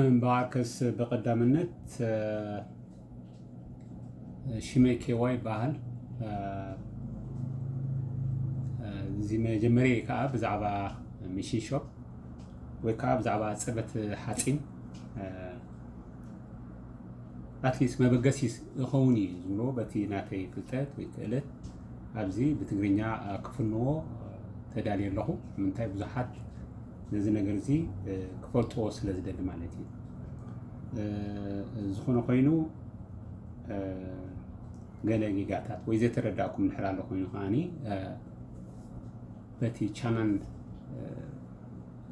እምበኣርከስ ብቐዳምነት ሽመይ ኬዋ ይበሃል። እዚ መጀመርያ ከዓ ብዛዕባ ሚሽን ሾፕ ወይ ከዓ ብዛዕባ ፅርበት ሓፂን ኣትሊስት መበገሲ ይኸውን እዩ ዝብሎ በቲ ናተይ ፍልጠት ወይ ክእለት ኣብዚ ብትግርኛ ክፍንዎ ተዳልየ ኣለኹ። ምንታይ ብዙሓት ነዚ ነገር እዚ ክፈልጥዎ ስለ ዝደሊ ማለት እዩ። ዝኾነ ኮይኑ ገለ ጌጋታት ወይ ዘይተረዳእኩም ድሕር ኣሎ ኮይኑ ከዓኒ በቲ ቻናል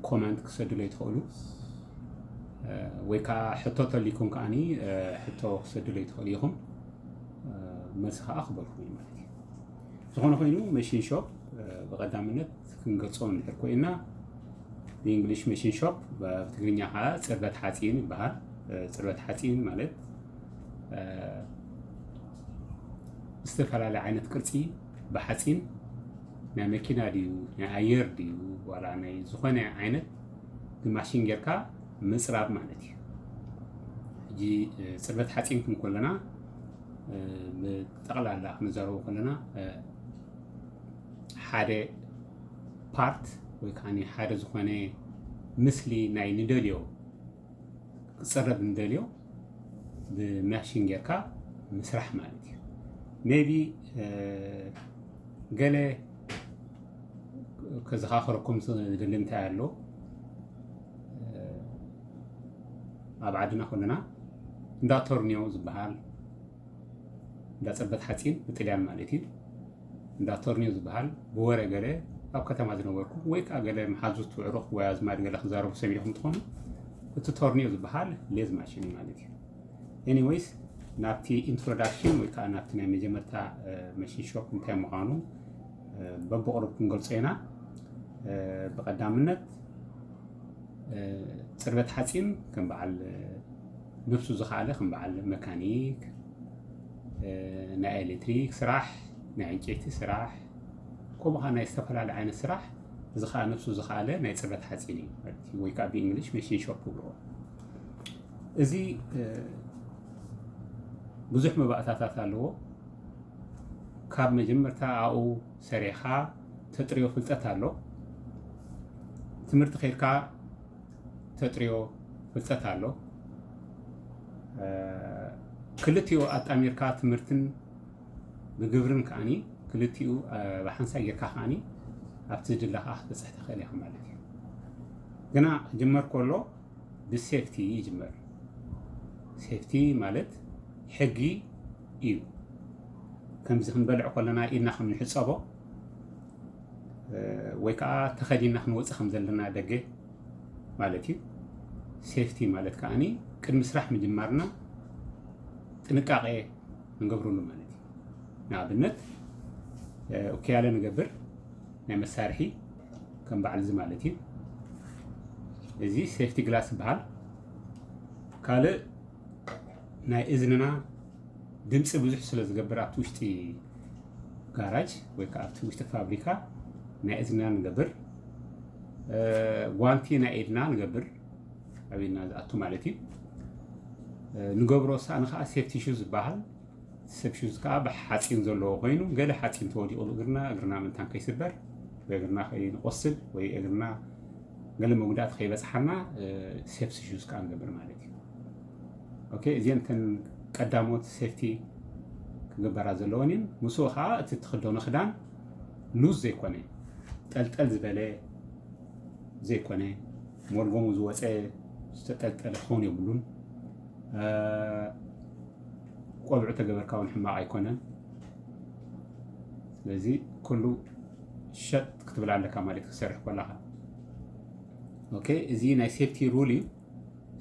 ኮመንት ክሰድሎ ይትኽእሉ ወይ ከዓ ሕቶ ተሊኩም ከዓኒ ሕቶ ክሰድሎ ይትኽእሉ ኢኹም። መልሲ ከዓ ክበልኩም እዩ ማለት እዩ። ዝኾነ ኮይኑ መሽን ሾፕ ብቐዳምነት ክንገልጾ እንድሕር ኮይና ብእንግሊሽ መሽን ሾፕ ብትግርኛ ከዓ ፅርበት ሓፂን ይበሃል። ፅርበት ሓፂን ማለት ዝተፈላለየ ዓይነት ቅርፂ ብሓፂን ናይ መኪና ድዩ ናይ ኣየር ድዩ ዋላ ናይ ዝኾነ ዓይነት ብማሽን ጌርካ ምፅራብ ማለት እዩ። ሕጂ ፅርበት ሓፂን ክንኮለና ብጠቕላላ ክንዛረቡ ከለና ሓደ ፓርት ወይ ከዓ ሓደ ዝኾነ ምስሊ ናይ ንደልዮ ክፀረብ ንደልዮ ብማሽን ጌርካ ምስራሕ ማለት እዩ። ሜቢ ገለ ከዘኻኽረኩም ዝደሊ እንታይ ኣሎ ኣብ ዓድና ኮለና እንዳ ቶርኒዮ ዝበሃል እንዳ ፅርበት ሓፂን ብጥልያን ማለት እዩ። እንዳ ቶርኒዮ ዝበሃል ብወረ ገለ ኣብ ከተማ ዝነበርኩም ወይ ከዓ ገለ መሓዙት ውዕሩኽ ወይ ኣዝማድ ገለ ክዛረቡ ሰሚዕኹም ትኾኑ። እቲ ቶርኒዮ ዝበሃል ሌዝ ማሽን እዩ ማለት እዩ። ኤኒወይስ ናብቲ ኢንትሮዳክሽን ወይ ከዓ ናብቲ ናይ መጀመርታ መሽን ሾፕ እንታይ ምዃኑ በብቕሩብ ክንገልጾ ኢና። ብቐዳምነት ፅርበት ሓፂን ከም በዓል ነብሱ ዝኸኣለ ከም በዓል መካኒክ ናይ ኤሌክትሪክ ስራሕ ናይ ዕንጨይቲ ስራሕ ከምኡ ከዓ ናይ ዝተፈላለዩ ዓይነት ስራሕ እዚ ከዓ ነብሱ ዝኸኣለ ናይ ፅርበት ሓፂን እዩ ወይ ከዓ ብእንግሊሽ መሽን ሾፕ ይብልዎ። እዚ ብዙሕ መባእታታት ኣለዎ። ካብ መጀመርታ ኣብኡ ሰሪኻ ተጥርዮ ፍልጠት ኣሎ። ትምህርቲ ከይድካ ተጥርዮ ፍልጠት ኣሎ። ክልቲኡ ኣጣሚርካ ትምህርትን ብግብርን ከዓኒ ክልቲኡ ብሓንሳእ ጌርካ ከዓኒ ኣብቲ ዝድለኻ ክትበፅሕ ትኽእል ኢኻ ማለት እዩ። ግና ክጅመር ከሎ ብሴፍቲ ይጅመር። ሴፍቲ ማለት ሕጊ እዩ። ከምዚ ክንበልዕ ከለና ኢድና ከም ንሕፀቦ ወይ ከዓ ተኸዲና ክንወፅእ ከም ዘለና ደገ ማለት እዩ። ሴፍቲ ማለት ከዓኒ ቅድሚ ስራሕ ምጅማርና ጥንቃቄ ንገብረሉ ማለት እዩ። ንኣብነት ኡክያለ ንገብር ናይ መሳርሒ ከም በዓል እዚ ማለት እዩ። እዚ ሴፍቲ ግላስ ይበሃል። ካልእ ናይ እዝንና ድምፂ ብዙሕ ስለ ዝገብር ኣብቲ ውሽጢ ጋራጅ ወይ ከዓ ኣብቲ ውሽጢ ፋብሪካ ናይ እዝንና ንገብር። ጓንቲ ናይ ኢድና ንገብር ኣብ ኢድና ዝኣቱ ማለት እዩ። ንገብሮ ሳእኒ ከዓ ሴፍቲ ሹዝ ዝበሃል። ሰብ ሹዝ ከዓ ብሓፂን ዘለዎ ኮይኑ ገለ ሓፂን ተወዲቑሉ እግርና እግርና ምንታን ከይስበር ወይ እግርና ከይንቆስል ወይ እግርና ገለ መጉዳእቲ ከይበፅሓና ሴፍቲ ሹዝ ከዓ ንገብር ማለት እዩ። ኦኬ እዚአን እተን ቀዳሞት ሴፍቲ ክግበራ ዘለወን እየን። ምስኡ ከዓ እቲ ትክደኖ ክዳን ሉዝ ዘይኮነ ጠልጠል ዝበለ ዘይኮነ ሞልጎሙ ዝወፀ ዝተጠልጠለ ክኸውን የብሉን። ቆብዑ ተገበርካ እውን ሕማቕ ኣይኮነን። ስለዚ ኩሉ ሸጥ ክትብል ኣለካ ማለት ክትሰርሕ ከለካ። ኦኬ እዚ ናይ ሴፍቲ ሩል እዩ።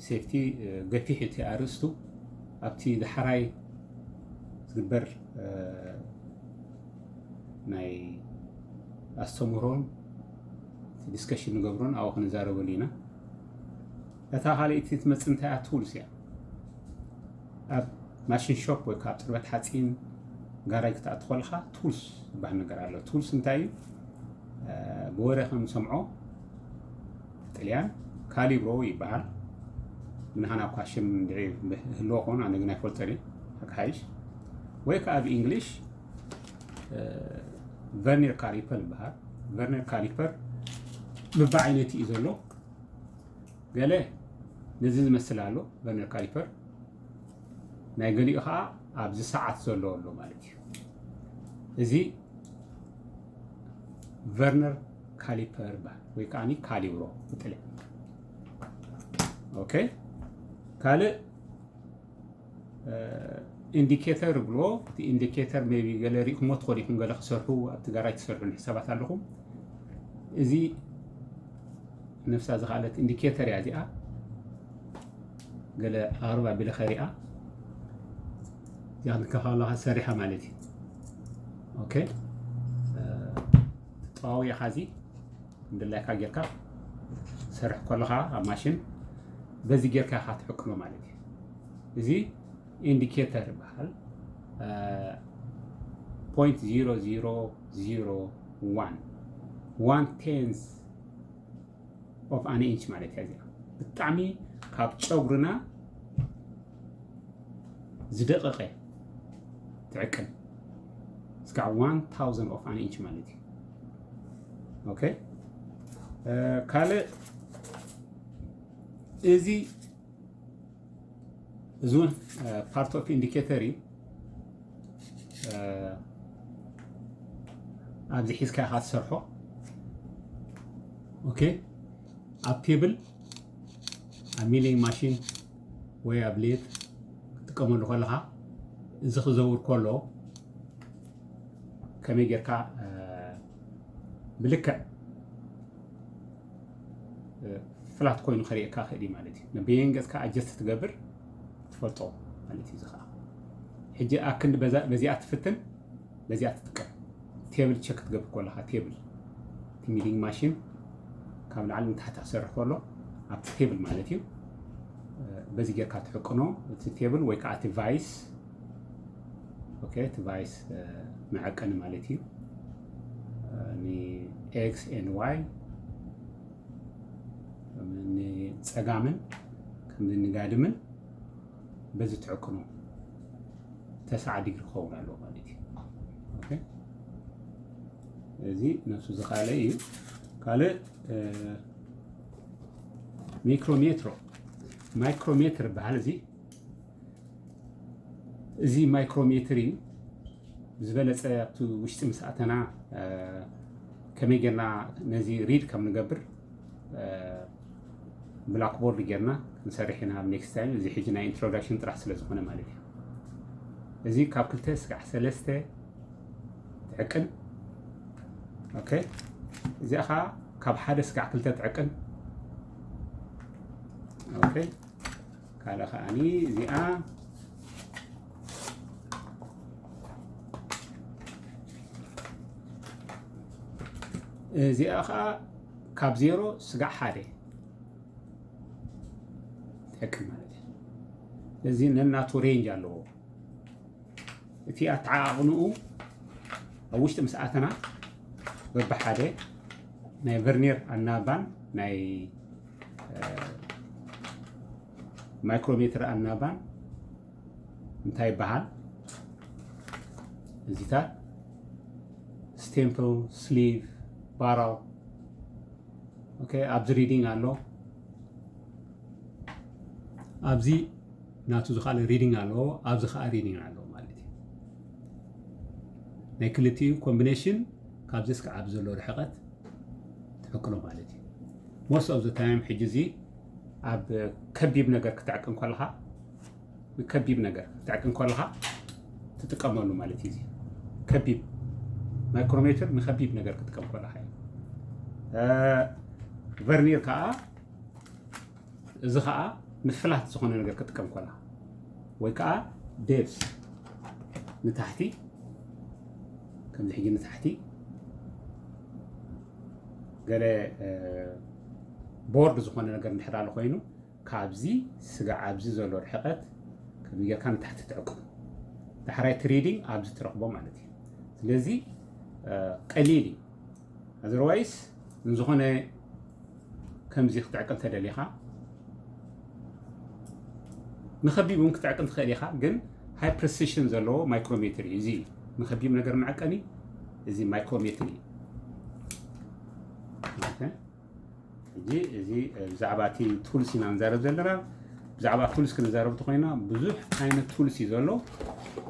ሴፍቲ ገፊሕ እቲ ኣርእስቱ ኣብቲ ዳሕራይ ዝግበር ናይ ኣስተምህሮን ዲስከሽን ንገብሮን ኣብኡ ክንዛረበሉ ኢና። እታ ካልኣይቲ ትመፅእ እንታይ እያ? ቱልስ እያ። ኣብ ማሽን ሾፕ ወይ ካብ ፅርበት ሓፂን ጋራጅ ክትኣቱ ከለካ ቱልስ ዝበሃል ነገር ኣሎ። ቱልስ እንታይ እዩ? ብወረ ከም ሰምዖ ጥልያን ካሊብሮ ይበሃል። ንሃና እኳ ሽም እንድዒ ህልዎ ኾን ኣነ ግን ኣይፈልጠን እየ ሓቂ ሓይሽ። ወይ ከዓ ብእንግሊሽ ቨርኒር ካሊፐር ይበሃል። ቨርኒር ካሊፐር ብብዓይነቱ እዩ ዘሎ። ገለ ነዚ ዝመስል ኣሎ ቨርኒር ካሊፐር፣ ናይ ገሊኡ ከዓ ኣብዚ ሰዓት ዘሎ ኣሎ ማለት እዩ። እዚ ቨርነር ካሊፐር ይበሃል ወይ ከዓ ካሊብሮ ብጥልዕ። ኦኬ። ካልእ ኢንዲኬተር ብሎ። እቲ ኢንዲኬተር ቢ ገለ ሪእኩሞ ትኾን ኢኹም፣ ገለ ክሰርሑ ኣብቲ ጋራጅ ትሰርሑ ሰባት ኣለኹም። እዚ ነፍሳ ዝኸኣለት ኢንዲኬተር እያ እዚኣ። ገለ ኣቕርብ ኣቢለ ከሪኣ እዚኣ ክንከፋላ ሰሪሓ ማለት እዩ። ኦኬ። ተጠዋዊኻ እዚ እንደላይካ ጌርካ ሰርሕ ከለኻ ኣብ ማሽን በዚ ጌርካ ኢኻ ትሕቅኖ ማለት እዩ። እዚ ኢንዲኬተር ይበሃል። point zero zero zero one one tenth of an inch ማለት እያ እዚኣ። ብጣዕሚ ካብ ጨጉርና ዝደቐቐ ትዕቅን እስካዕ one thousand of an inch ማለት እዩ። ኦኬ። ካልእ እዚ እዚ እውን part of indicator እዩ። ኣብዚ ሒዝካ ኢኻ ትሰርሖ። ኦኬ። ኣብ ቴብል ኣብ ሚሊንግ ማሽን ወይ ኣብ ሌት ክትጥቀመሉ ከለኻ እዚ ክዘውር ከሎ ከመይ ጌርካ ብልክዕ ፍላት ኮይኑ ከርእየካ ክእል እዩ ማለት እዩ። ነብየን ገጽካ ኣጀስት ትገብር ትፈልጦ ማለት እዩ። እዚ ከዓ ሕጂ ኣክንዲ በዚኣ ትፍትን በዚኣ ትጥቀም። ቴብል ቸክ ክትገብር ከለካ ቴብል እቲ ሚሊንግ ማሽን ካብ ላዕሊ ንታሕቲ ክሰርሕ ከሎ ኣብቲ ቴብል ማለት እዩ። በዚ ጌርካ ትሕቅኖ እቲ ቴብል ወይ ከዓ እቲ ቫይስ። ኦኬ፣ እቲ ቫይስ መዐቀኒ ማለት እዩ። ን ኤክስ ኤን ዋይ ንጸጋምን ከምዚ ንጋድምን በዚ ትዕቅኖ ተስዓ ዲግሪ ክኸውን ኣለዎ ማለት እዩ። ኦኬ፣ እዚ ነፍሱ ዝኻለ እዩ። ካልእ ሚክሮሜትሮ ማይክሮሜትር ይበሃል። እዚ እዚ ማይክሮሜትር እዩ። ዝበለፀ ኣብቲ ውሽጢ ምስ ኣተና ከመይ ጌርና ነዚ ሪድ ከም ንገብር ብላክቦርድ ጌርና ክንሰርሕ ኢና ኣብ ኔክስት ታይም። እዚ ሕጂ ናይ ኢንትሮዳክሽን ጥራሕ ስለ ዝኾነ ማለት እዩ። እዚ ካብ ክልተ ስጋዕ ሰለስተ ትዕቅን። ኦኬ፣ እዚኣ ከዓ ካብ ሓደ ስጋዕ ክልተ ትዕቅን። ኦኬ፣ ካልእ ከዓኒ እዚኣ እዚኣ ከዓ ካብ ዜሮ ስጋዕ ሓደ ትሕቅን ማለት እዩ። ስለዚ ነናቱ ሬንጅ ኣለዎ። እቲ ኣተዓቓቕንኡ ኣብ ውሽጢ ምስ ኣተና በብሓደ ናይ ቨርኒር ኣናባን ናይ ማይክሮሜትር ኣናባን እንታይ ይበሃል? እዚታት ስቴምፕል፣ ስሊቭ፣ ባራል። ኦኬ፣ ኣብዚ ሪዲንግ ኣሎ፣ ኣብዚ ናቱ ዝኻለ ሪዲንግ ኣለዎ፣ ኣብዚ ከዓ ሪዲንግ ኣለዎ ማለት እዩ። ናይ ክልቲኡ ኮምቢኔሽን ካብዚ እስካዕ ኣብዚ ዘሎ ርሕቐት ትሕቅኖ ማለት እዩ። ሞስት ኦፍ ዘ ታይም ሕጂ እዚ ኣብ ከቢብ ነገር ክትዕቅን ከለኻ ንከቢብ ነገር ክትዕቅን ከለኻ ትጥቀመሉ ማለት እዩ። እዚ ከቢብ ማይክሮሜትር ንከቢብ ነገር ክትጥቀም ከለኻ እዩ። ቨርኒር ከዓ እዚ ከዓ ንፍላት ዝኾነ ነገር ክትጥቀም ከለኻ ወይ ከዓ ዴፕስ ንታሕቲ ከምዚ ሕጂ ንታሕቲ ገለ ቦርድ ዝኾነ ነገር እንድሕር ኣሎ ኮይኑ ካብዚ ስጋዕ ኣብዚ ዘሎ ርሕቐት ከምዚ ጌርካ ንታሕቲ ትዕቅኑ። ዳሕራይ እቲ ሪዲንግ ኣብዚ ትረኽቦ ማለት እዩ። ስለዚ ቀሊል እዩ። ኣዘርዋይስ ንዝኾነ ከምዚ ክትዕቅን ተደሊኻ ንኸቢብ እውን ክትዕቅን ትኽእል ኢኻ፣ ግን ሃይ ፕሪሲሽን ዘለዎ ማይክሮሜትር እዩ። እዚ ንኸቢብ ነገር መዐቀኒ እዚ ማይክሮሜትር እዩ። ሕጂ እዚ ብዛዕባ እቲ ቱልስ ኢና ንዛረብ ዘለና። ብዛዕባ ቱልስ ክንዛረብ እንተኮይና ብዙሕ ዓይነት ቱልስ እዩ ዘሎ።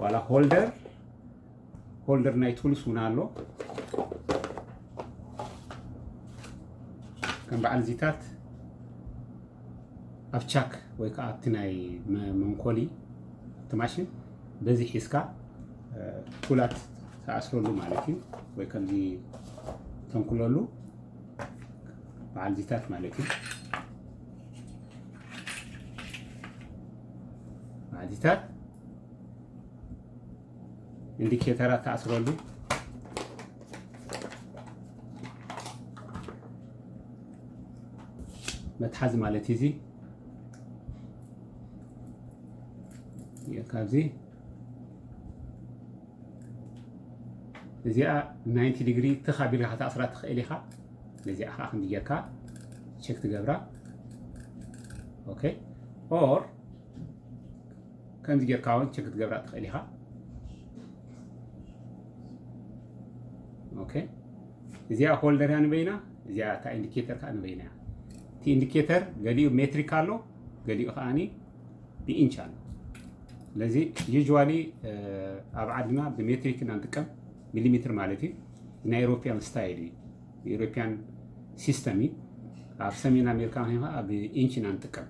ዋላ ሆልደር ሆልደር ናይ ቱልስ እውን ኣሎ። ከም በዓል ዚታት ኣብ ቻክ ወይ ከዓ ኣብቲ ናይ መንኮሊ እቲ ማሽን በዚ ሒዝካ ቱላት ተኣስረሉ ማለት እዩ። ወይ ከምዚ ተንኩለሉ በዓል ዚታት ማለት እዩ። በዓል ዚታት ኢንዲኬተራት ተኣስረሉ መትሓዚ ማለት እዩ። እዚ ካብዚ እዚኣ ናይንቲ ዲግሪ ትኽ ኣቢልካ ክትኣስራ ትኽእል ኢኻ። ነዚኣ ከዓ ክንዲ ጌርካ ቸክ ትገብራ። ኦኬ ኦር ከምዚ ጌርካ እውን ቸክ ክትገብራ ትኽእል ኢኻ። ኦኬ እዚኣ ሆልደር እያ ንበይና፣ እዚኣ እታ ኢንዲኬተር ከዓ ንበይና እያ። እቲ ኢንዲኬተር ገሊኡ ሜትሪክ ኣሎ፣ ገሊኡ ከዓኒ ብኢንች ኣሎ። ስለዚ ዩዥዋሊ ኣብ ዓድና ብሜትሪክ ኢና ንጥቀም፣ ሚሊሜትር ማለት እዩ። ናይ ኤሮፒያን ስታይል እዩ፣ ኤሮፒያን ሲስተም እዩ። ኣብ ሰሜን ኣሜሪካ ኮይንካ ብኢንች ኢና ንጥቀም።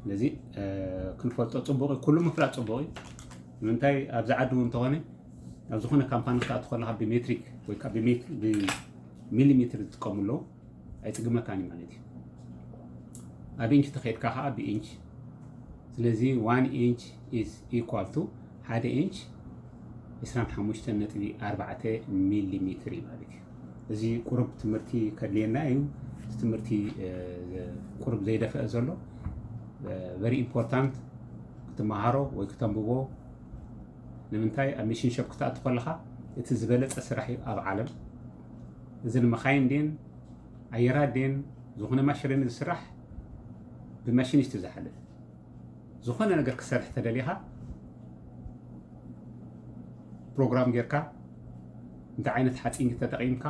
ስለዚ ክንፈልጦ ፅቡቅ እዩ፣ ኩሉ ምፍላጥ ፅቡቅ እዩ። ንምንታይ ኣብዚ ዓዲ እውን እንተኾነ ኣብ ዝኾነ ካምፓኒ ክትኣቱ ከለካ ብሜትሪክ ወይ ከዓ ብሚሊሜትር ዝጥቀሙ ኣለዉ። ኣይፅግመካን እዩ ማለት እዩ። ኣብ ኢንች ተኸይድካ ከዓ ብኢንች። ስለዚ ዋን ኢንች ኢዝ ኢኳል ቱ ሓደ ኢንች ዕስራን ሓሙሽተን ነጥቢ ኣርባዕተ ሚሊሜትር እዩ ማለት እዩ። እዚ ቁሩብ ትምህርቲ ከድልየና እዩ። እቲ ትምህርቲ ቁሩብ ዘይደፈአ ዘሎ ቨሪ ኢምፖርታንት ክትመሃሮ ወይ ክተንብቦ። ንምንታይ ኣብ ሚሽን ሸፕ ክትኣቱ ከለካ እቲ ዝበለፀ ስራሕ እዩ ኣብ ዓለም። እዚ ንመኻይን ድን ኣየራት ድን ዝኾነ ማሽነሪ ዝስራሕ ብማሽኒስት ዝሓልፍ። ዝኾነ ነገር ክሰርሕ ተደሊኻ ፕሮግራም ጌርካ እንታይ ዓይነት ሓፂን ተጠቒምካ፣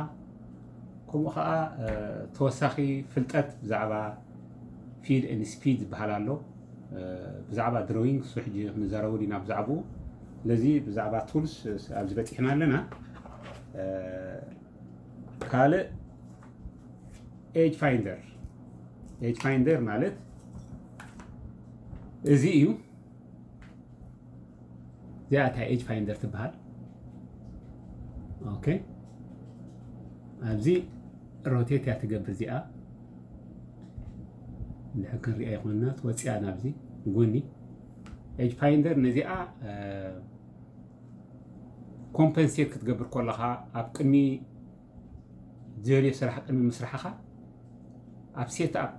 ከምኡ ከዓ ተወሳኺ ፍልጠት ብዛዕባ ፊድ ን ስፒድ ዝበሃል ኣሎ። ብዛዕባ ድሮዊንግ ሱ ሕጂ ክንዘረቡ ዲና ብዛዕባኡ። ስለዚ ብዛዕባ ቱልስ ኣብዚ በፂሕና ኣለና። ካልእ ኤጅ ፋይንደር፣ ኤጅ ፋይንደር ማለት እዚ እዩ። እዚኣ እታ ኤጅ ፋይንደር ትበሃል። ኦኬ ኣብዚ ሮቴት እያ ትገብር። እዚኣ እንድሕር ክንሪኣ ይኮንና ትወፅያ ናብዚ ጎኒ ኤጅ ፋይንደር ነዚኣ ኮምፐንሴት ክትገብር ከለካ ኣብ ቅድሚ ዝደልዮ ስራሕ ቅድሚ ምስራሕኻ ኣብ ሴት ኣፕ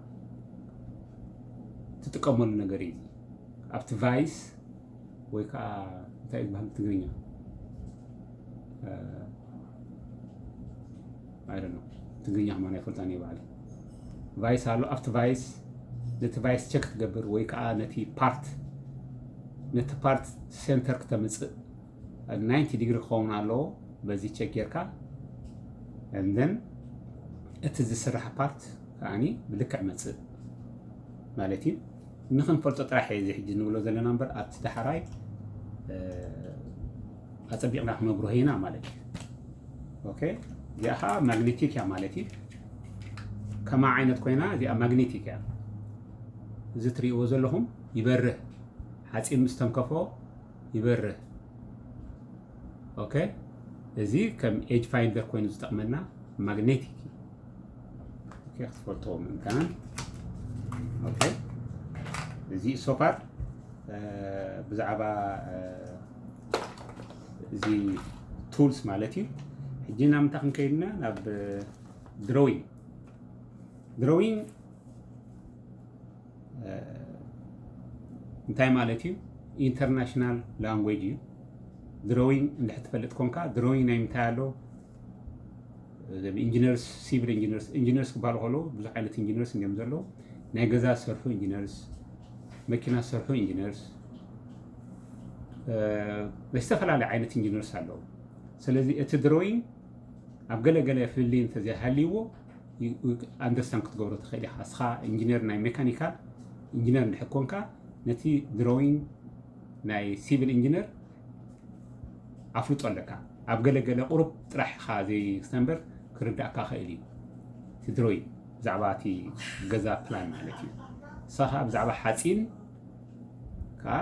ትጥቀመሉ ነገር እዩ። ኣብቲ ቫይስ ወይ ከዓ እንታይ ዝበሃል ትግርኛ ትግርኛ ከማን ኣይፈልጣን እየ ባዕለይ። ቫይስ ኣሎ። ኣብቲ ቫይስ ነቲ ቫይስ ቸክ ክትገብር ወይ ከዓ ነቲ ፓርት ነቲ ፓርት ሴንተር ክተምፅእ ናይንቲ ዲግሪ ክኸውን ኣለዎ። በዚ ቸክ ጌርካ ን እቲ ዝስራሕ ፓርት ከዓኒ ብልክዕ መፅእ ማለት እዩ። ንክንፈልጦ ጥራሕ እዩ እዚ ሕጂ ንብሎ ዘለና እምበር ኣብቲ ዳሕራይ ኣፀቢቕና ክነብርሆ ኢና ማለት እዩ። ኦኬ እዚኣ ከዓ ማግኔቲክ እያ ማለት እዩ። ከማ ዓይነት ኮይና እዚኣ ማግኔቲክ እያ። እዚ ትሪእዎ ዘለኹም ይበርህ፣ ሓፂን ምስ ተንከፎ ይበርህ። ኦኬ እዚ ከም ኤጅ ፋይንደር ኮይኑ ዝጠቕመና ማግኔቲክ እዩ። ክትፈልጥዎ ምእንታን እዚ ሶፋር ብዛዕባ እዚ ቱልስ ማለት እዩ። ሕጂ ናብ ምንታይ ክንከይድና ናብ ድሮዊንግ። ድሮዊንግ እንታይ ማለት እዩ? ኢንተርናሽናል ላንጉጅ እዩ። ድሮዊንግ እንድሕር ትፈልጥ ኮንካ ድሮዊንግ ናይ ምንታይ ኣሎ? ኢንጂነርስ፣ ሲቪል ኢንጂነርስ ኢንጂነርስ ክበሃሉ ከለዉ ብዙሕ ዓይነት ኢንጂነርስ እዮም ዘለዉ። ናይ ገዛ ዝሰርሑ ኢንጂነርስ፣ መኪና ዝሰርሑ ኢንጂነርስ፣ ዝተፈላለዩ ዓይነት ኢንጂነርስ ኣለዉ። ስለዚ እቲ ድሮይንግ ኣብ ገለ ገለ ፍልልይ እንተዘይሃልይዎ ኣንደርስታንድ ክትገብሮ ትኽእል ኢኻ። እስኻ ኢንጂነር ናይ ሜካኒካል ኢንጂነር እንድሕር ኮንካ ነቲ ድሮይንግ ናይ ሲቪል ኢንጂነር ኣፍልጦ ኣለካ። ኣብ ገለ ገለ ቁሩብ ጥራሕ ኢኻ ዘይስተንበር ክርዳእካ ኽእል እዩ። እቲ ድሮይንግ ብዛዕባ እቲ ገዛ ፕላን ማለት እዩ። ንሳ ኸዓ ብዛዕባ ሓፂን ከዓ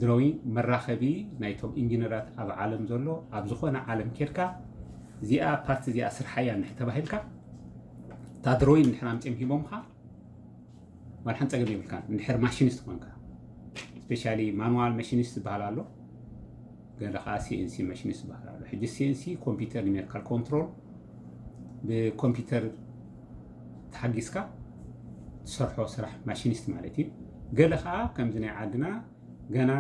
ድሮይንግ መራኸቢ ናይቶም ኢንጂነራት ኣብ ዓለም ዘሎ ኣብ ዝኾነ ዓለም ኬድካ እዚኣ ፓርት እዚኣ ስርሓያ እንድሕር ተባሂልካ እታ ድሮይንግ እንድሕር ኣምፅኦም ሂቦምካ ማልሓን ፀገም የብልካን። እንድሕር ማሽኒስት ኮንካ ስፔሻሊ ማኑዋል ማሽኒስት ዝበሃል ኣሎ፣ ገለ ከዓ ሲኤንሲ ማሽኒስት ዝበሃል ኣሎ። ሕጂ ሲኤንሲ ኮምፒውተር ኒሜሪካል ኮንትሮል ብኮምፒውተር ተሓጊዝካ ትሰርሖ ስራሕ ማሽኒስት ማለት እዩ። ገለ ከዓ ከምዚ ናይ ዓድና ገና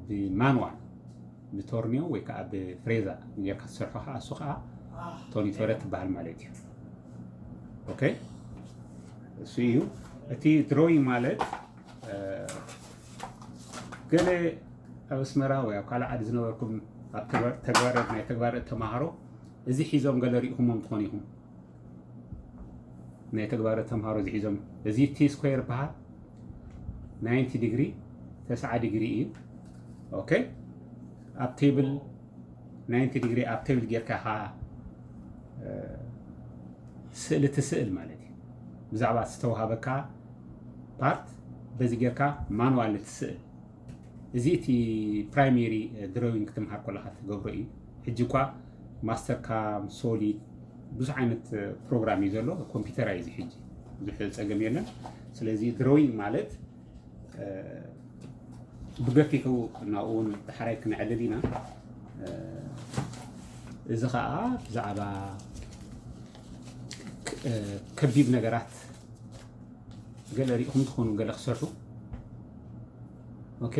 ብማኑዋል ብቶርኒዮ ወይ ከዓ ብፍሬዛ ጌርካ ትሰርሖ ከዓ እሱ ከዓ ቶኒቶረ ትበሃል ማለት እዩ። ኦኬ እሱ እዩ እቲ ድሮይንግ ማለት ገለ ኣብ ኣስመራ ወይ ኣብ ካልእ ዓዲ ዝነበርኩም ኣብ ተግባር ናይ ተግባር ተማሃሮ እዚ ሒዞም ገለ ርኢኹሞም ትኾኑ ኢኹም። ናይ ተግባር ተምሃሮ እዚ ሒዞም እዚ ቲ ስኩዌር ይበሃል። ናይንቲ ዲግሪ ተስዓ ዲግሪ እዩ። ኦኬ ኣብ ቴብል ናይንቲ ዲግሪ ኣብ ቴብል ጌርካ ኢኻ ስእሊ ትስእል ማለት እዩ። ብዛዕባ ዝተዋሃበካ ፓርት በዚ ጌርካ ማኑዋል ትስእል። እዚ እቲ ፕራይሜሪ ድሮዊንግ ክትምሃር ከለካ ትገብሮ እዩ። ሕጂ እኳ ማስተር ካም ሶሊድ ብዙሕ ዓይነት ፕሮግራም እዩ ዘሎ። ኮምፒውተር እዩ እዚ ሕጂ ብዙሕ ፀገም የለን። ስለዚ ድሮዊንግ ማለት ብገፊሑ ናብኡ እውን ዳሕራይ ክነዕልል ኢና። እዚ ከዓ ብዛዕባ ከቢብ ነገራት ገለ ሪኢኹም ትኾኑ ገለ ክሰርሑ። ኦኬ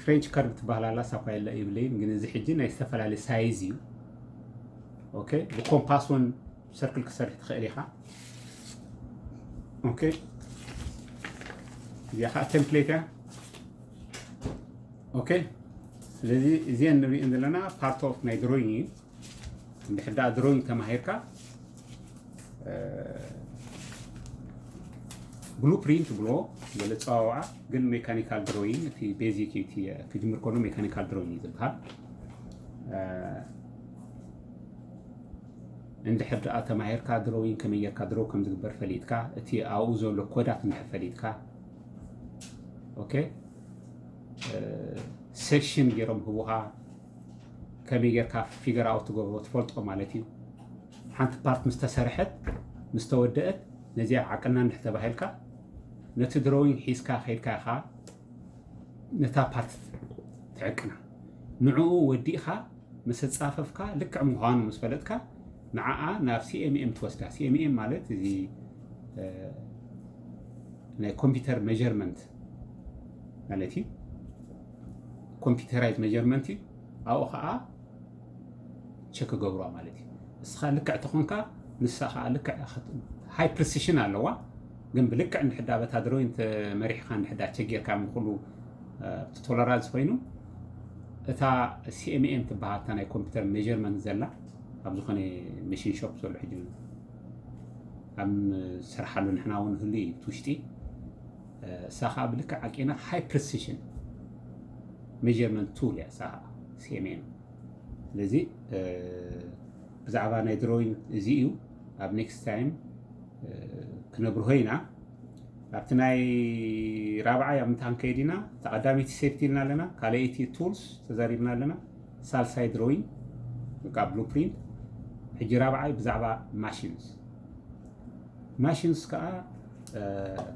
ፍሬንች ከርቭ ትበሃል ኣላ ሳኳ የለ ይብለይን ግን እዚ ሕጂ ናይ ዝተፈላለዩ ሳይዝ እዩ። ኦኬ ብኮምፓስ እውን ሰርክል ክሰርሕ ትኽእል ኢኻ። ኦኬ እዚኣ ከዓ ቴምፕሌት እያ። ኦኬ ስለዚ እዚአን ንሪእን ዘለና ፓርት ኦፍ ናይ ድሮይንግ እዩ። እንድሕር ደኣ ድሮይንግ ተማሂርካ ብሉ ፕሪንት ብሎ ገለ ፀዋውዓ ግን ሜካኒካል ድሮይንግ እቲ ቤዚክ እዩ። እቲ ክጅምር ከሎ ሜካኒካል ድሮይንግ እዩ ዝበሃል። እንድሕር ደኣ ተማሂርካ ድሮይንግ ከመይ ጌርካ ድሮ ከም ዝግበር ፈሊጥካ እቲ ኣብኡ ዘሎ ኮዳት እንድሕር ፈሊጥካ ኦኬ ሴክሽን ገይሮም ህቡኻ ከመይ ጌርካ ፊገር ኣውት ትገብሮ ትፈልጦ ማለት እዩ። ሓንቲ ፓርት ምስ ተሰርሐት ምስ ተወደአት ነዚኣ ዓቅና እንድሕ ተባሂልካ ነቲ ድሮዊንግ ሒዝካ ከይድካ ኢኻ ነታ ፓርት ትዕቅና። ንዕኡ ወዲእኻ ምስ ኣጻፈፍካ ልክዕ ምዃኑ ምስ ፈለጥካ ንዓኣ ናብ CMM ትወስዳ። CMM ማለት እዚ ናይ ኮምፒውተር ሜጀርመንት ማለት እዩ። ኮምፒውተራይዝ ሜጀርመንት እዩ። ኣብኡ ከዓ ቸክ ገብሯ ማለት እዩ። እስኻ ልክዕ ተኾንካ ንሳ ከዓ ልክዕ ሃይ ፕሪሲሽን ኣለዋ። ግን ብልክዕ እንድሕዳ በታ ድሮይን ተመሪሕካ እንድሕዳ ቸክ ጌርካ ምኩሉ እቲ ቶለራንስ ኮይኑ እታ CMM ትበሃል እታ ናይ ኮምፒውተር ሜጀርመንት ዘላ ኣብ ዝኾነ መሽን ሾፕ ዘሎ ሕጂ ኣብ ንሰርሓሉ ንሕና እውን ህሉ እዩ እቲ ውሽጢ እሳ ከዓ ብልክዕ ዓቂና ሃይ ፕሪሲሽን ሜጀርመንት ቱል እያ እሳ ከዓ CMM። ስለዚ ብዛዕባ ናይ ድሮይን እዚ እዩ ኣብ ኔክስት ታይም ክነብርሆ ኢና። ኣብቲ ናይ ራብዓይ ኣብ ምንታይ ክንከይድ ኢና? እታ ቀዳመይቲ ሴፍቲ ኢልና ኣለና፣ ካልኣይቲ ቱልስ ተዛሪብና ኣለና፣ ሳልሳይ ድሮይን ወይ ከዓ ብሉፕሪንት። ሕጂ ራብዓይ ብዛዕባ ማሽንስ። ማሽንስ ከዓ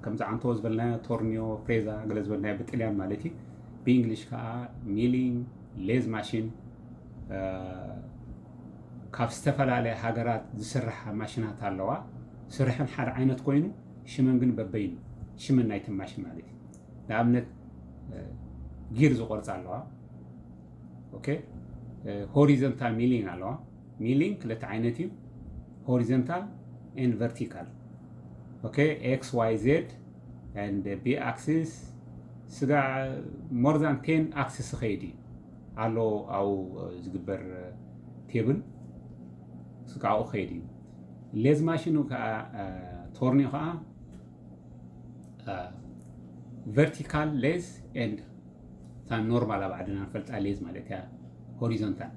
ከምዚ ዓንተዎ ዝበልናዮ ቶርኒዮ፣ ፍሬዛ ገለ ዝበልናዮ ብጥልያን ማለት እዩ። ብእንግሊሽ ከዓ ሚሊንግ፣ ሌዝ ማሽን ካብ ዝተፈላለያ ሃገራት ዝስርሓ ማሽናት ኣለዋ። ስርሐን ሓደ ዓይነት ኮይኑ ሽመን ግን በበይኑ ሽመን ናይቲ ማሽን ማለት እዩ። ንኣብነት ጊር ዝቆርፃ ኣለዋ። ኦኬ ሆሪዘንታል ሚሊንግ ኣለዋ። ሚሊንግ ክልተ ዓይነት እዩ፣ ሆሪዘንታል ኤን ቨርቲካል። okay, x y z and b axis ስጋዕ more than ten axis ይኸይድ እዩ ኣሎ። ኣብኡ ዝግበር ቴብል ስጋዕኡ ይኸይድ እዩ። ሌዝ ማሽኑ ከዓ ቶርኒዮ ከዓ vertical lathe and እታ ኖርማል ኣብ ዓድና ንፈልጣ ሌዝ ማለት እያ፣ ሆሪዞንታል።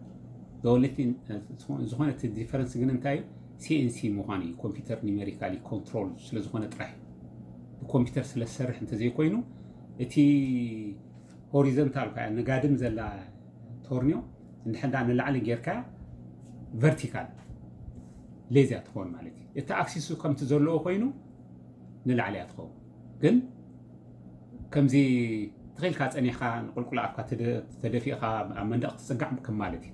ዝኾነ እቲ ዲፈረንስ ግን እንታይ እዩ? ሲኤንሲ ምዃኑ እዩ። ኮምፒውተር ኒሜሪካሊ ኮንትሮል ስለዝኾነ ጥራሕ፣ ብኮምፒውተር ስለዝሰርሕ እንተዘይኮይኑ፣ እቲ ሆሪዞንታል ከዓ ንጋድም ዘላ ቶርኒዮ እንድሕንዳ ንላዕሊ ጌርካ ቨርቲካል ሌዝ እያ ትኸውን ማለት እዩ። እቲ ኣክሲሱ ከምቲ ዘለዎ ኮይኑ ንላዕሊ እያ ትኸውን። ግን ከምዚ ትኽኢልካ ጸኒሕካ ንቁልቁል ኣፍካ ተደፊእካ ኣብ መንደቕ ትጽጋዕ ከም ማለት እዩ።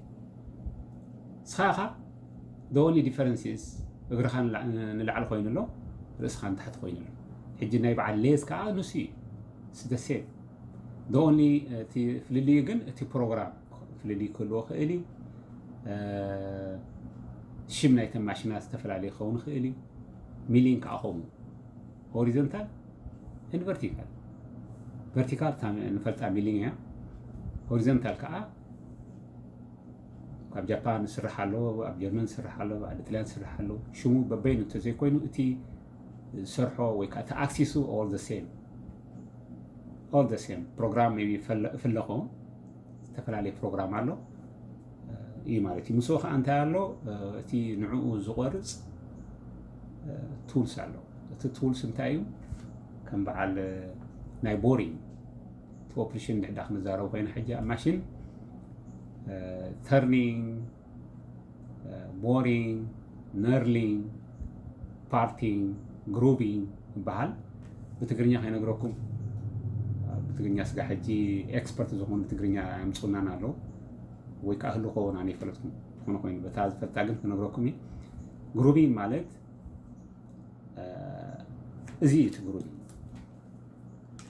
ንስኻ ኢኻ the only difference is እግርኻ ንላዕሊ ኮይኑ ኣሎ፣ ርእስኻ ንታሕቲ ኮይኑ ኣሎ። ሕጂ ናይ በዓል ሌዝ ከዓ ንሱ እዩ። ስደሴም the only እቲ ፍልልዩ ግን እቲ ፕሮግራም ፍልልዩ ክህልዎ ክእል እዩ። ሽም ናይተን ማሽናት ዝተፈላለየ ክኸውን ይኽእል እዩ። ሚሊንግ ከዓ ከምኡ ሆሪዞንታል and ቨርቲካል። ቨርቲካል ንፈልጣ ሚሊንግ እያ። ሆሪዞንታል ከዓ ካብ ጃፓን ስራሕ ኣሎ፣ ኣብ ጀርመን ስራሕ ኣሎ፣ ኣብ ጥልያን ስራሕ ኣሎ። ሽሙ በበይኑ እንተዘይኮይኑ እቲ ዝሰርሖ ወይ ከዓ እቲ ኣክሲሱ all the same all the same ፕሮግራም ይፍለኾ ዝተፈላለየ ፕሮግራም ኣሎ እዩ ማለት እዩ። ምስኡ ከዓ እንታይ ኣሎ? እቲ ንዕኡ ዝቆርፅ ቱልስ ኣሎ። እቲ ቱልስ እንታይ እዩ? ከም በዓል ናይ ቦሪንግ እቲ ኦፕሬሽን ድሕዳ ክንዛረቡ ኮይና ሕጂ ኣብ ማሽን ተርኒንግ፣ ቦሪንግ፣ ነርሊንግ፣ ፓርቲንግ፣ ግሩቢንግ ይበሃል። ብትግርኛ ከይነግረኩም፣ ብትግርኛ ስጋ ሕጂ ኤክስፐርት ዝኾኑ ብትግርኛ ኣምፅኡናን ኣለዉ ወይ ከዓ ህሉ ከውን ኣነ ይፈለጥኩም ዝኾነ ኮይኑ በታ ዝፈልጣ ግን ክነግረኩም እዩ። ግሩቢንግ ማለት እዚ እዩ እቲ ግሩቢንግ።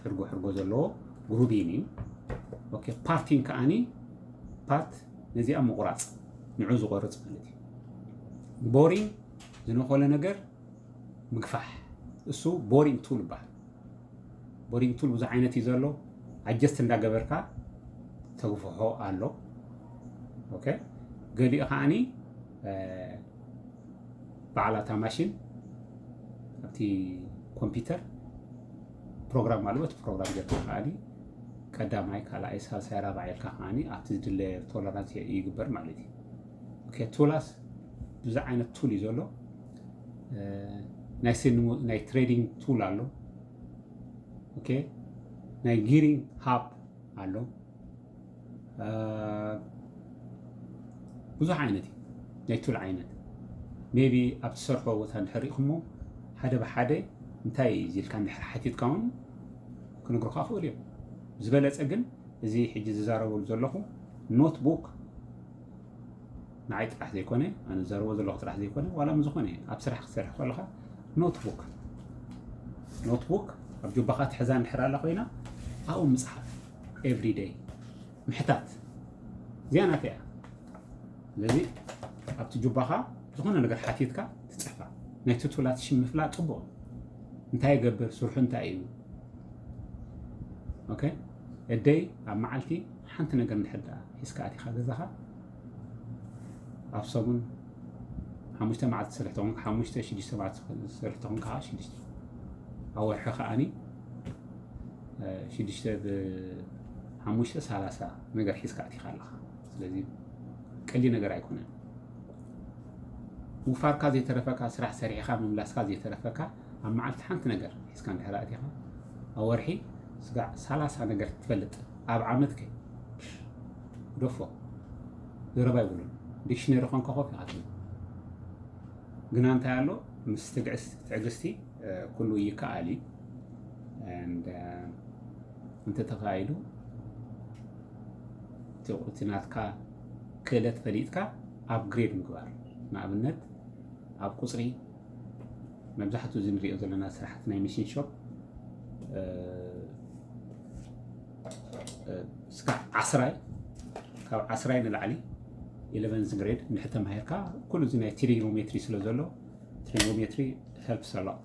ሕርጎ ሕርጎ ዘለዎ ግሩቢን እዩ። ኦኬ ፓርቲን ከዓኒ ፓርት ነዚኣ ምቑራፅ ንዑ ዝቆርፅ ማለት እዩ። ቦሪንግ ዝነኮለ ነገር ምግፋሕ እሱ ቦሪንግ ቱል ይበሃል። ቦሪንግ ቱል ብዙሕ ዓይነት እዩ ዘሎ። ኣጀስት እንዳገበርካ ተግፍሖ ኣሎ። ኦኬ ገሊኡ ከዓኒ በዓላታ ማሽን ኣብቲ ኮምፒውተር ፕሮግራም ኣለዎ። እቲ ፕሮግራም ጌርካ ከዓኒ ቀዳማይ፣ ካልኣይ፣ ሳልሳይ፣ ራብዓይ ኢልካ ከዓኒ ኣብቲ ዝድለ ቶለራንስ ይግበር ማለት እዩ። ኦኬ ቱላስ ብዙሕ ዓይነት ቱል እዩ ዘሎ። ናይ ስኒ ናይ ትሬዲንግ ቱል ኣሎ። ኦኬ ናይ ጊሪንግ ሃብ ኣሎ። ብዙሕ ዓይነት እዩ ናይ ቱል ዓይነት። ሜቢ ኣብ ትሰርሖ ቦታ እንድሕር ሪኢኹሞ ሓደ ብሓደ እንታይ እዩ ኢልካ እንድሕር ሓቲትካ እውን ክነግሩካ ክእሉ እዮም። ዝበለፀ ግን እዚ ሕጂ ዝዛረበሉ ዘለኹ ኖትቡክ ንዓይ ጥራሕ ዘይኮነ ኣነ ዝዛረቦ ዘለኹ ጥራሕ ዘይኮነ ዋላ ምስ ዝኾነ ኣብ ስራሕ ክትሰርሕ ከለኻ ኖትቡክ ኖትቡክ ኣብ ጁባኻ ትሕዛ እንድሕር ኣላ ኮይና ኣብኡ ምፅሓፍ ኤቭሪ ደይ ምሕታት እዚኣ ናተይ እያ። ስለዚ ኣብቲ ጁባኻ ዝኾነ ነገር ሓቲትካ ትፅሕፋ። ናይቲ ቱላት ሽም ምፍላጥ ፅቡቕ እዩ። እንታይ ይገብር ስርሑ እንታይ እዩ? ኦኬ እደይ ኣብ መዓልቲ ሓንቲ ነገር እንድሕር ደኣ ሒዝካ ኣቲኻ ገዛኻ ኣብ ሰሙን ሓሙሽተ መዓልቲ ትሰርሕ ተኾንካ ሓሙሽተ ሽዱሽተ መዓልቲ ትሰርሕ ተኾንካ ከዓ ሽዱሽተ ኣብ ወርሒ ከዓኒ ሽዱሽተ ብሓሙሽተ ሰላሳ ነገር ሒዝካ ኣቲኻ ኣለኻ። ስለዚ ቀሊ ነገር ኣይኮነን። ውፋርካ ዘይተረፈካ ስራሕ ሰሪሕኻ ምምላስካ ዘይተረፈካ ኣብ መዓልቲ ሓንቲ ነገር ሒዝካ እንድሕር ኣቲኻ ኣብ ወርሒ ስጋዕ ሰላሳ ነገር ትፈልጥ ኣብ ዓመት ከ ግደፎ ዘረባ ይብሉን ዲክሽነሪ ኮንካ ኮፍ ኢኻ ትብል ግና እንታይ ኣሎ ምስ ትዕግስቲ ኩሉ ይከኣል እዩ። እንተተኻኢሉ እቲ ናትካ ክእለት ፈሊጥካ ኣፕግሬድ ምግባር ንኣብነት ኣብ ቁፅሪ መብዛሕትኡ እዚ ንሪኦ ዘለና ስራሕቲ ናይ ሚሽን ሾፕ እስካዕ ዓስራይ ካብ ዓስራይ ንላዕሊ ኢለቨንዝ ግሬድ እንድሕር ተማሂርካ ኩሉ እዚ ናይ ትሪጎኖሜትሪ ስለ ዘሎ ትሪጎኖሜትሪ ሄልፕስ ኣሎት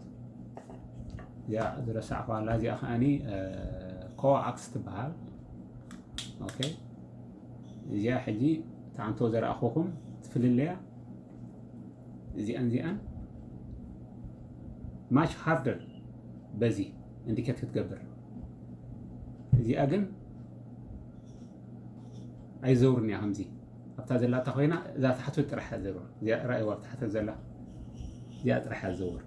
እዚኣ ዝረሳዕኳ ኣላ። እዚኣ ከዓኒ ኮኣክስ ትበሃል። ኦኬ፣ እዚኣ ሕጂ ትዓንቶ ዘረኣኹኹም ትፍልለያ። እዚኣን እዚኣን ማች ሃርደር በዚ ኢንዲኬት ክትገብር። እዚኣ ግን ኣይዘውርን እያ። ከምዚ ኣብታ ዘላታ ኮይና እዛ ታሕቱ ጥራሕ እያ ዘውር። እዚኣ ራእይዋ ኣብ ታሕቲ ዘላ እዚኣ ጥራሕ እያ ዘውር።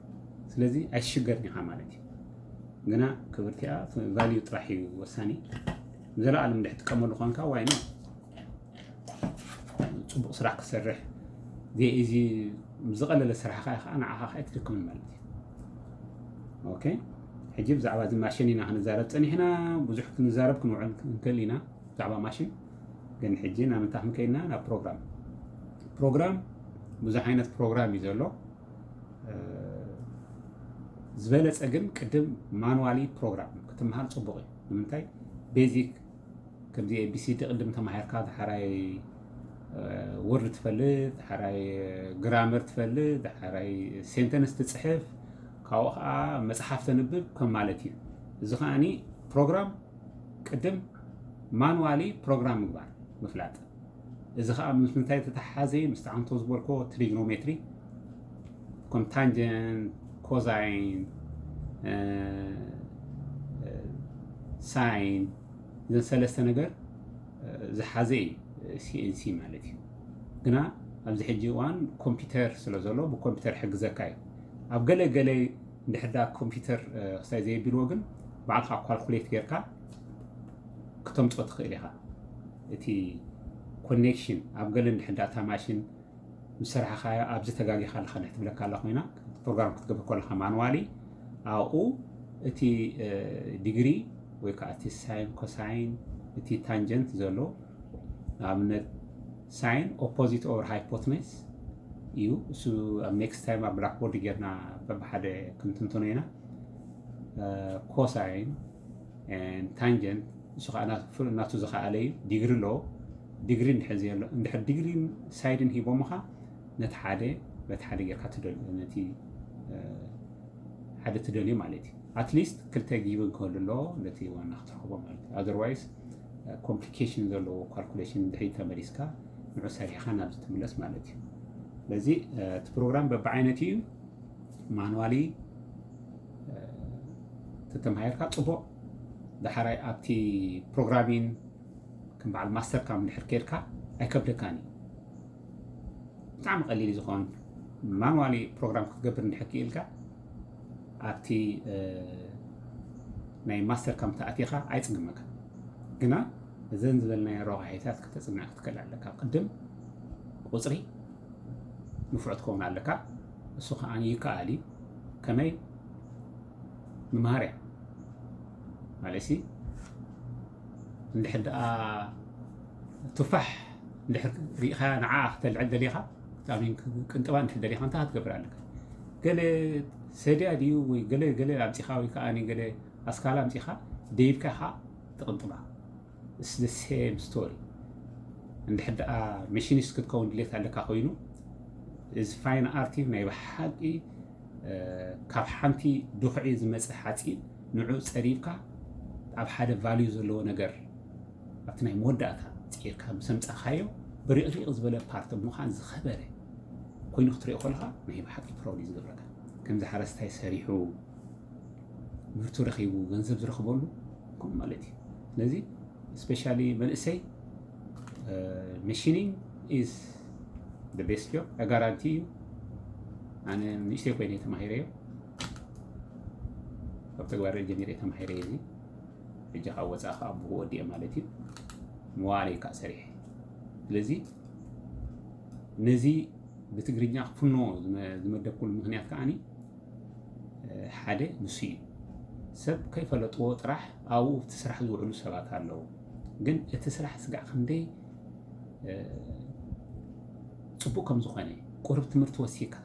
ስለዚ ኣይሽገርን ኢኻ ማለት እዩ። ግና ክብርቲኣ ቫልዩ ጥራሕ እዩ ወሳኒ። ንዘለኣለም እንድሕር ትጥቀመሉ ኮንካ ዋይኖ ጽቡቕ ስራሕ ክሰርሕ እዚ ዝቐለለ ስራሕኻ ከዓ ንዓኻ ከዓ ኣይትድክምን ማለት እዩ። ኦኬ፣ ሕጂ ብዛዕባ እዚ ማሽን ኢና ክንዛረብ ፀኒሕና። ብዙሕ ክንዛረብ ክንውዕል ንክእል ኢና ብዛዕባ ማሽን። ግን ሕጂ ናብ ምንታይ ክንከይድና? ናብ ፕሮግራም። ፕሮግራም ብዙሕ ዓይነት ፕሮግራም እዩ ዘሎ። ዝበለፀ ግን ቅድም ማኑዋሊ ፕሮግራም ክትምሃር ፅቡቕ እዩ። ንምንታይ? ቤዚክ ከምዚ ኤቢሲዲ ቅድም ተማሂርካ፣ ድሓራይ ወርድ ትፈልጥ፣ ድሓራይ ግራመር ትፈልጥ፣ ድሓራይ ሴንተንስ ትፅሕፍ፣ ካብኡ ከዓ መፅሓፍ ተንብብ ከም ማለት እዩ። እዚ ከዓኒ ፕሮግራም ቅድም ማኑዋሊ ፕሮግራም ምግባር ምፍላጥ። እዚ ከዓ ምስ ምንታይ ተተሓሓዘ? ምስ ትዓንቶ ዝበልኮ ትሪግኖሜትሪ፣ ከም ታንጀንት፣ ኮዛይን፣ ሳይን፣ እዘን ሰለስተ ነገር ዝሓዘ እዩ ሲኤንሲ ማለት እዩ። ግና ኣብዚ ሕጂ እዋን ኮምፒውተር ስለ ዘሎ ብኮምፒውተር ሕግዘካ እዩ። ኣብ ገለ ገለ እንድሕር ዳ ኮምፒውተር ክሳይ ዘየቢልዎ ግን ባዕልካ ካልኩሌት ጌርካ ክተምፅኦ ትኽእል ኢኻ። እቲ ኮኔክሽን ኣብ ገለ እንድሕር ዳ እታ ማሽን ምስ ሰራሕኻዮ ኣብዚ ተጋጊኻ ኣለኻ እንድሕር ትብለካ ኣላ ኮይና፣ ፕሮግራም ክትገብር ከለኻ ማንዋሊ ኣብኡ እቲ ዲግሪ ወይ ከዓ እቲ ሳይን ኮሳይን እቲ ታንጀንት ዘሎ ንኣብነት ሳይን ኦፖዚት ኦቨር ሃይፖትነስ እዩ። እሱ ኣብ ኔክስት ታይም ኣብ ብላክቦርድ ጌርና በብሓደ ክንትንትኖ ኢና። ኮሳይን ታንጀንት እሱ ከዓ ናቱ ዝኸኣለ እዩ። ዲግሪ ኣሎ። ዲግሪ እንድሕር ዘየሎ እንድሕር ዲግሪን ሳይድን ሂቦምኻ ነቲ ሓደ በቲ ሓደ ጌርካ ትደልዮ ነቲ ሓደ ትደልዮ ማለት እዩ። ኣትሊስት ክልተ ጊቭን ክህሉ ኣለዎ ነቲ ዋና ክትረኽቦ ማለት እዩ። ኣዘርዋይስ ኮምፕሊኬሽን ዘለዎ ካልኩሌሽን ድሕሪት ተመሊስካ ንዑ ሰሪሕኻ ናብዚ ትምለስ ማለት እዩ። ስለዚ እቲ ፕሮግራም በብዓይነት እዩ። ማኑዋሊ ተተምሃርካ ፅቡቕ። ዳሕራይ ኣብቲ ፕሮግራሚን ከም በዓል ማስተር ካም እንድሕር ከይድካ ኣይከብደካን እዩ። ብጣዕሚ ቀሊል እዩ ዝኾን። ማኑዋሊ ፕሮግራም ክትገብር እንድሕር ክኢልካ ኣብቲ ናይ ማስተር ካም ተኣቲኻ ኣይፅግመካ። ግና እዘን ዝበልናዮ ረቋሒታት ከተፅንዕ ክትክእል ኣለካ። ቅድም ቁፅሪ ንፉዕ ትኸውን ኣለካ። እሱ ከዓ ይከኣል እዩ። ከመይ? ምምሃር እያ ማለት ሲ እንድሕር ደኣ ቱፋሕ እንድሕር ሪኢኻ ንዓ ክተልዕል ደሊኻ ብጣዕሚ ቅንጥባ እንድሕር ደሊኻ እንታይ ክትገብር ኣለካ? ገለ ሰድያ ድዩ ወይ ገለ ገለ ኣምፂኻ ወይ ከዓ ገለ ኣስካላ ኣምፂኻ ደይብካ ኢኻ ትቕንጥባ። ሴም ስቶሪ። እንድሕር ደኣ መሽኒስት ክትከውን ድሌት ኣለካ ኮይኑ እዚ ፋይን ኣርት ናይ ብሓቂ ካብ ሓንቲ ድኹዒ ዝመፀ ሓፂን ንዑ ፀሪብካ ኣብ ሓደ ቫልዩ ዘለዎ ነገር ኣብቲ ናይ መወዳእታ ፅዒርካ ምስ ኣምፃእካዮ ብሪቕሪቕ ዝበለ ፓርት ብምዃን ዝኸበረ ኮይኑ ክትሪኦ ከለካ ናይ ብሓቂ ፕራውድ እዩ ዝገብረካ። ከምዚ ሓረስታይ ሰሪሑ ምህርቱ ረኺቡ ገንዘብ ዝረኽበሉ ከምኡ ማለት እዩ። ስለዚ ስፔሻሊ መንእሰይ መሽኒንግ ኢዝ the best job። ጋራንቲ እዩ። ኣነ ንእሽተይ ኮይነ ተማሂረዮ ካብ ተግባር ጀሚረ ተማሂረ እዚ ሕጂ ካብ ወፃእ ከዓ ብኡ ወዲኤ ማለት እዩ። መዋእለይ ከዓ ሰሪሐ። ስለዚ ነዚ ብትግርኛ ክፍኖ ዝመደብኩሉ ምክንያት ከዓኒ ሓደ ንሱ እዩ። ሰብ ከይፈለጥዎ ጥራሕ ኣብኡ እቲ ስራሕ ዝውዕሉ ሰባት ኣለዉ። ግን እቲ ስራሕ ስጋዕ ክንደይ ፅቡቅ ከም ዝኾነ ቁሩብ ትምህርቲ ወሲካ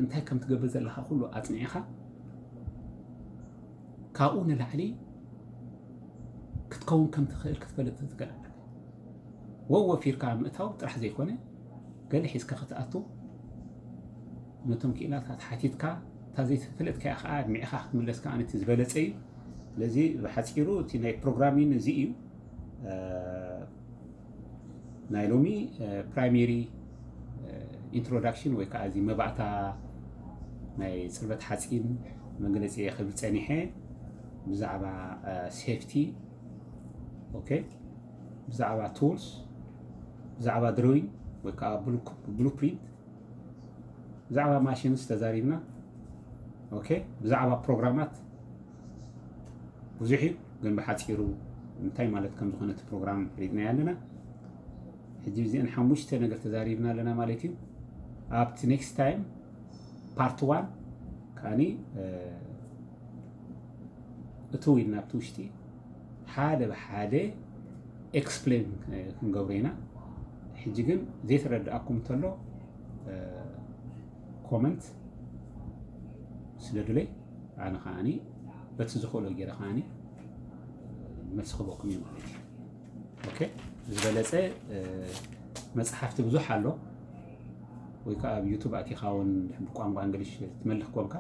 እንታይ ከም ትገብር ዘለካ ኩሉ ኣፅኒዕካ ካብኡ ንላዕሊ ክትከውን ከም ትኽእል ክትፈልጥ ትኽእል ኣለካ። ወወፊርካ ምእታው ጥራሕ ዘይኮነ ገለ ሒዝካ ክትኣቱ ነቶም ክኢላታት ሓቲትካ ዘይተፈለጥካ ከኣ ኣድሚዕኻ ክትምለስ ከኣ እቲ ዝበለጸ እዩ። ስለዚ ብሓጺሩ እቲ ናይ ፕሮግራሚን እዚ እዩ። ናይ ሎሚ ፕራይሜሪ ኢንትሮዳክሽን ወይ ከዓ እዚ መባእታ ናይ ፅርበት ሓፂን መግለፂ ክብል ፀኒሐ። ብዛዕባ ሴፍቲ፣ ኦኬ፣ ብዛዕባ ቱልስ፣ ብዛዕባ ድሮይን ወይ ከዓ ብሉፕሪንት፣ ብዛዕባ ማሽንስ ተዛሪብና። ኦኬ፣ ብዛዕባ ፕሮግራማት ብዙሕ እዩ፣ ግን ብሓፂሩ እንታይ ማለት ከም ዝኾነ እቲ ፕሮግራም ፈሊጥናዮ ኣለና። ሕጂ እዚአን ሓሙሽተ ነገር ተዛሪብና ኣለና ማለት እዩ። ኣብቲ ኔክስት ታይም ፓርት ዋን ከዓኒ እትው ኢልና ኣብቲ ውሽጢ ሓደ ብሓደ ኤክስፕሌን ክንገብሮ ኢና። ሕጂ ግን ዘይተረድኣኩም እንተሎ ኮመንት ስደዱለይ፣ ኣነ ከዓኒ በቲ ዝኽእሎ ገይረ ከዓኒ መልሲ ክበኩም እዩ ማለት እዩ። ኦኬ፣ ዝበለፀ መፅሓፍቲ ብዙሕ ኣሎ፣ ወይ ከዓ ኣብ ዩቱብ ኣቲኻ እውን ብቋንቋ እንግሊሽ ትመልኽ ኮንካ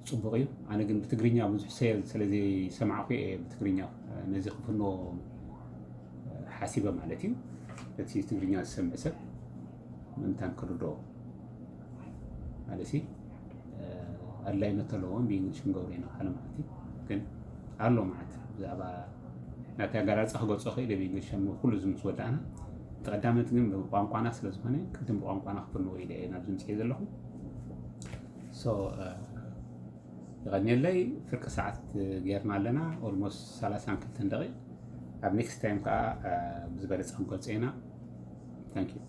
ፅቡቕ እዩ። ኣነ ግን ብትግርኛ ብዙሕ ሰ- ስለ ዘይሰማዕኩ እየ ብትግርኛ ነዚ ክፍኖ ሓሲበ ማለት እዩ። እቲ ትግርኛ ዝሰምዕ ሰብ ምእንታን ክርድኦ ማለት እዩ። ኣድላይነት ኣለዎም ብእንግሊሽ ክንገብሮ ኢና ካለ ማለት እዩ። ግን ኣሎ ማለት ብዛዕባ ናቲ ኣገላልፃ ክገልፆ ክእል ብእንግሊሽ ኩሉ እዚ ምስ ወዳእና፣ እቲ ቀዳመት ግን ብቋንቋና ስለ ዝኾነ ቅድም ብቋንቋና ክፍንዎ ኢለ እየ ናብዚ ምፅኤ ዘለኹ። ሶ የቐንየለይ። ፍርቂ ሰዓት ጌርና ኣለና፣ ኦልሞስት ሰላሳን ክልተን ደቂቕ። ኣብ ኔክስት ታይም ከዓ ብዝበለፀ ክንገልፆ ኢና። ታንክ ዩ።